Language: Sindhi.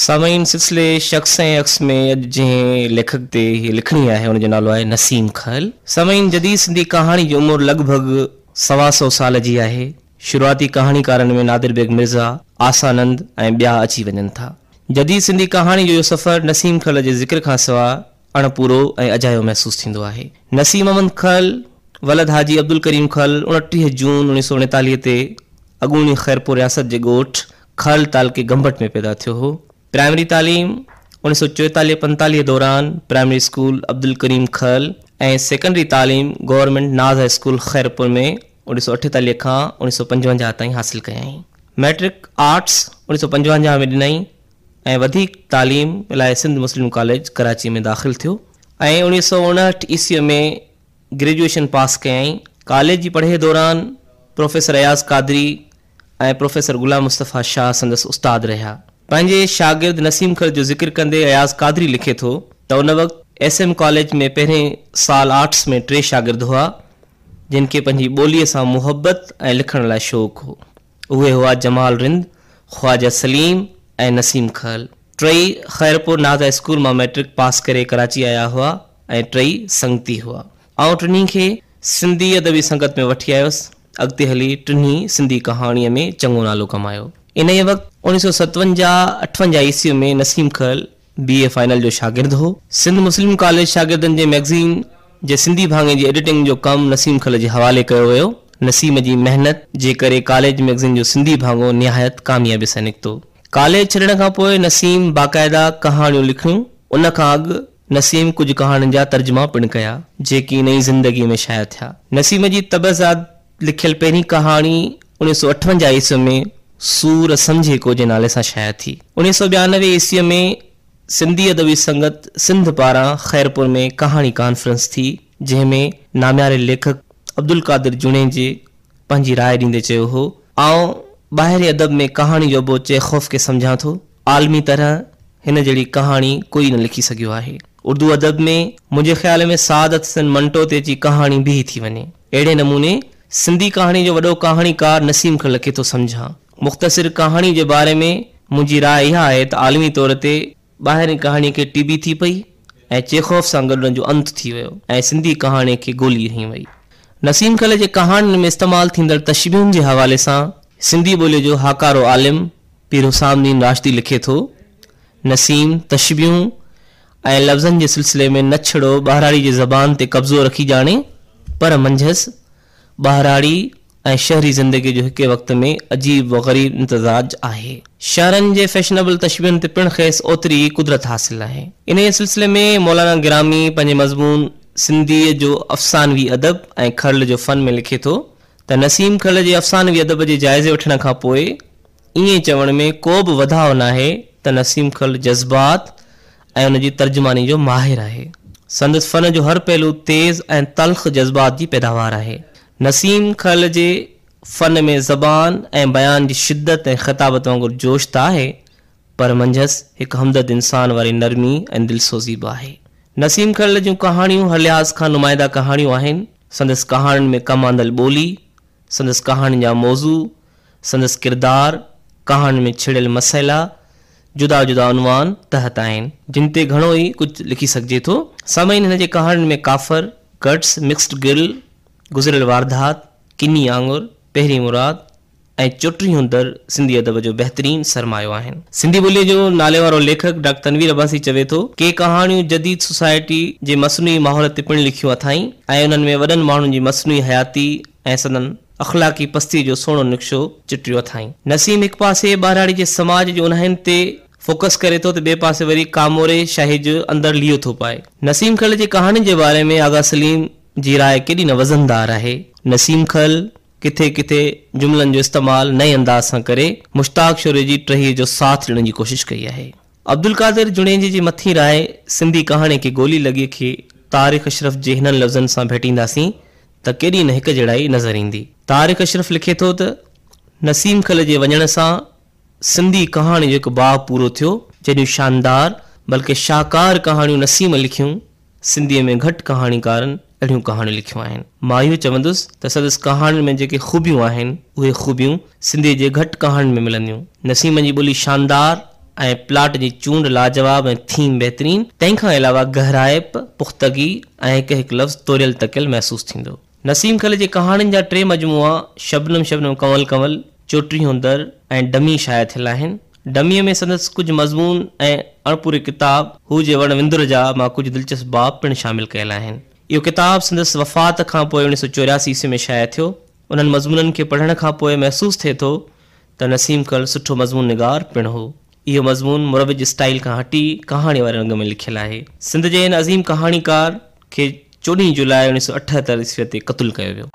سامعين سلسلي شخص ۽ عڪس ۾ اڄ جنهن ليکڪ تي هيء لکڻي آهي ان جو نالو آهي نسيم کهل. سامعين جديد سنڌي ڪهاڻي جي عمر لڳ ڀڳ سوا سئو سال جي آهي. شروعاتي ڪهاڻيڪارن ۾ نادر بيگ مرزا، آسانند ۽ ٻيا اچي وڃن ٿا. جديد سنڌي ڪهاڻي جو اهو سفر نسيم کهل جي ذڪر کان سواء اڻ پورو ۽ اجايو محسوس ٿيندو آهي. نسيم احمد کهل ولد حاجي عبدالڪريم کهل 29 جون 1939 تي اڳوڻي خيرپور رياست جي ڳوٺ کهل تعلقي گمبٽ ۾ پيدا ٿيو هو. پرائمري تعليم 1944 45 دوران پرائمري اسڪول عبدالڪريم کهل ۽ سيڪنڊري تعليم گورنمينٽ ناز هاء اسڪول خيرپور ۾ 1948 کان 1955 تائين حاصل ڪيائين. مئٽرڪ آرٽس 1955 ۾ ڏنائين ۽ وڌيڪ تعليم لاء سنڌ مسلم ڪاليج ڪراچي ۾ داخل ٿيو ۽ 1959 عيسويء ۾ گريجوئيشن پاس ڪيائين. ڪاليج جي پڙهي دوران پروفيسر اياز قادري ۽ پروفيسر غلام مصطفيٰ شاهه سندس استاد رهيا. پنهنجي شاگرد نسيم کهل جو ذڪر ڪندي اياز قادري لکي ٿو ته ان وقت ايس ايم ڪاليج ۾ پهرين سال آرٽس ۾ ٽي شاگرد هئا جن کي پنهنجي ٻوليء سان محبت ۽ لکڻ لاء شوق هو. اهي هئا جمال رند، خواجه سليم ۽ نسيم کهل. ٽئي خيرپور ناز هاء اسڪول مان مئٽرڪ پاس ڪري ڪراچي آيا هئا ۽ ٽئي سنگتي هئا. آئون ٽنهي کي سنڌي ادبي سنگت ۾ وٺي آيس. اڳتي هلي ٽنهي سنڌي ڪهاڻيء ۾ چڱو نالو ڪمايو. انهيء وقت 1957 58 عيسويء ۾ نسيم کهل بي اي فائنل جو شاگرد هو. سنڌ مسلم ڪاليج شاگردن جي مئگزين جي سنڌي ڀاڱي جي ايڊيٽنگ جو ڪم نسيم کهل جي حوالي ڪيو ويو. نسيم جي محنت جي ڪري ڪاليج مئگزين جو سنڌي ڀاڱو نهايت ڪاميابي سان نڪتو. ڪاليج ڇڏڻ کان پوء نسيم باقاعده ڪهاڻيون لکيون. ان کان اڳ نسيم ڪجهه ڪهاڻين جا ترجما پڻ ڪيا، جيڪي نئين زندگي ۾ شايع ٿيا. نسيم جي طبعزاد لکيل پهرين ڪهاڻي 1958 عيسوي ۾ سور سمجهي ڪو جي نالي سان شايع ٿي. 1992 عيسويء ۾ سنڌي ادبي سنگت سنڌ پاران خيرپور ۾ ڪهاڻي ڪانفرنس ٿي، جنهن ۾ نامياري ليکڪ عبدالقادر جوڻيجي پنهنجي راء ڏيندي چيو هو، آئون ٻاهرين ادب ۾ ڪهاڻي جو ابو چيخوف کي سمجهان ٿو. عالمي طرح هن جهڙي ڪهاڻي ڪوئي نه لکي سگهيو آهي. اردو ادب ۾ منهنجي خيال ۾ سعادت حسن منٽو تي اچي ڪهاڻي بيهي ٿي وڃي. اهڙي نموني سنڌي ڪهاڻي جو وڏو ڪهاڻيڪار نسيم کهڙ کي ٿو سمجهان. مختصر ڪهاڻي جي باري ۾ منهنجي راء اها آهي ته عالمي طور تي ٻاهرين ڪهاڻي کي ٽي بي ٿي پئي ۽ چيخوف سان گڏ ان جو انت ٿي ويو ۽ سنڌي ڪهاڻي کي گولي هنئي وئي. نسيم کهڙ جي ڪهاڻين ۾ استعمال ٿيندڙ تشبيهن جي حوالي سان سنڌي ٻوليء جو هاڪارو عالم پير حسام الدين راشدي لکي ٿو، نسيم تشبيهون ۽ لفظن جي سلسلي ۾ نه ڇڙو ٻهراڙي جي زبان تي قبضو رکي ڄاڻي پر منجهس ٻهراڙي ۽ شهري زندگيء جو هڪ ئي وقت ۾ عجيب و غريب امتزاج آهي. شهرن جي فيشنبل تشبيهن تي پڻ کيس اوتري ئي قدرت حاصل آهي. انهيء سلسلي ۾ مولانا گرامي پنهنجي مضمون سنڌيء جو افسانوي ادب ۽ کرل جو فن ۾ لکي ٿو ته نسيم کرل جي افسانوي ادب جي جائزي وٺڻ کان پوء ائين چوڻ ۾ ڪو به وڌاء ناهي ته نسيم کرل جذبات ۽ ان جي ترجماني جو ماهر آهي. سندس فن جو هر پهلو تيز ۽ تلخ جذبات جي پيداوار آهي. نسيم کرل جي فن ۾ زبان ۽ بيان جي شدت ۽ خطابت وانگر جوش ته آهي پر منجهس هڪ همدرد انسان واري نرمي ۽ دلسوزي به آهي. نسيم کرل جون ڪهاڻيون هر لحاظ کان نمائنده ڪهاڻيون آهن. سندس ڪهاڻين ۾ ڪم آندل ٻولي، سندس ڪهاڻين جا موضوع، سندس ڪردار، ڪهاڻين ۾ ڇڙيل مسئلا، جدا جدا عنوان تحت آهن، جن تي گهڻو ئي ڪجهه لکي سگهجي ٿو. سامعين هن جي ڪهاڻين ۾ ڪافر، ڪٽس، مڪسڊ گرل، گذريل واردات، ڪني آڱر، پهرين مراد ۽ چوٽيهون در سنڌي ادب جو بهترين سرمايو آهن. سنڌي ٻوليء جو ناليوارو ليکڪ ڊاڪٽر تنوير عباسي چوي ٿو، ڪي ڪهاڻيون جديد سوسائٽي جي مصنوعي ماحول تي پڻ لکيون اٿائين ۽ انهن ۾ وڏن ماڻهن جي مصنوعي حياتي ۽ سندن اخلاقي پستيء جو سهڻو نقشو چٽيو اٿائين. نسيم هڪ پاسي ٻهراڙي جي سماج جي اونهائين تي فوڪس ڪري ٿو ته ٻئي پاسي وري ڪاموري شاهي جي اندر ليئو ٿو پائي. نسيم کرل جي ڪهاڻين جي باري ۾ آغا سليم جي راء ڪيڏي نه وزندار آهي. نسيم کرل ڪٿي ڪٿي جملن جو استعمال نئين انداز سان ڪري مشتاق شوري جي ٽهيء جو ساٿ ڏيڻ جي ڪوشش ڪئي آهي. عبدالقادر جوڻيجي جي مٿين راء سنڌي ڪهاڻي کي گولي لڳي کي طارق اشرف جي هنن لفظن سان ڀيٽينداسين ته ڪيڏي نه هڪ جهڙائي نظر ايندي. طارق اشرف لکي ٿو ته، نسيم کرل جي وڃڻ سان سنڌي ڪهاڻي جو هڪ باب پورو ٿيو، جيڏيون شاندار بلڪه شاهڪار ڪهاڻيون نسيم لکيون، سنڌيء ۾ گهٽ ڪهاڻيڪارن اهڙيون ڪهاڻيون لکيون آهن. مان اهو چوندس ته سندس ڪهاڻين ۾ جيڪي خوبيون آهن، اهي خوبيون سنڌيء جي گهٽ ڪهاڻين ۾ ملنديون. نسيم جي ٻولي شاندار ۽ پلاٽ جي چونڊ لاجواب ۽ ٿيم بهترين، تنهن کان علاوه گهرائپ، پختگي ۽ هڪ هڪ لفظ توريل تڪيل محسوس ٿيندو. نسيم کل جي ڪهاڻين جا ٽي مجموعا شبنم شبنم ڪنول ڪنول، چوٽيهون در ۽ ڊمي شايع ٿيل آهن. ڊميء ۾ سندس ڪجهه مضمون ۽ اڻپوري ڪتاب هو جي وڻ وندر جا مان ڪجهه دلچسپ باب پڻ شامل ڪيل آهن. اهو ڪتاب سندس وفات کان پوء 1984 عيسوي ۾ شايع ٿيو. انهن مضمونن کي پڙهڻ کان پوء محسوس ٿئي ٿو ته نسيم کل سٺو مضمون نگار پڻ هو. اهو مضمون مروج اسٽائيل کان هٽي ڪهاڻي واري رنگ ۾ لکيل آهي. سنڌ جي هن عظيم ڪهاڻيڪار کي 14 جولاء 1978 عيسويء تي قتل ڪيو ويو.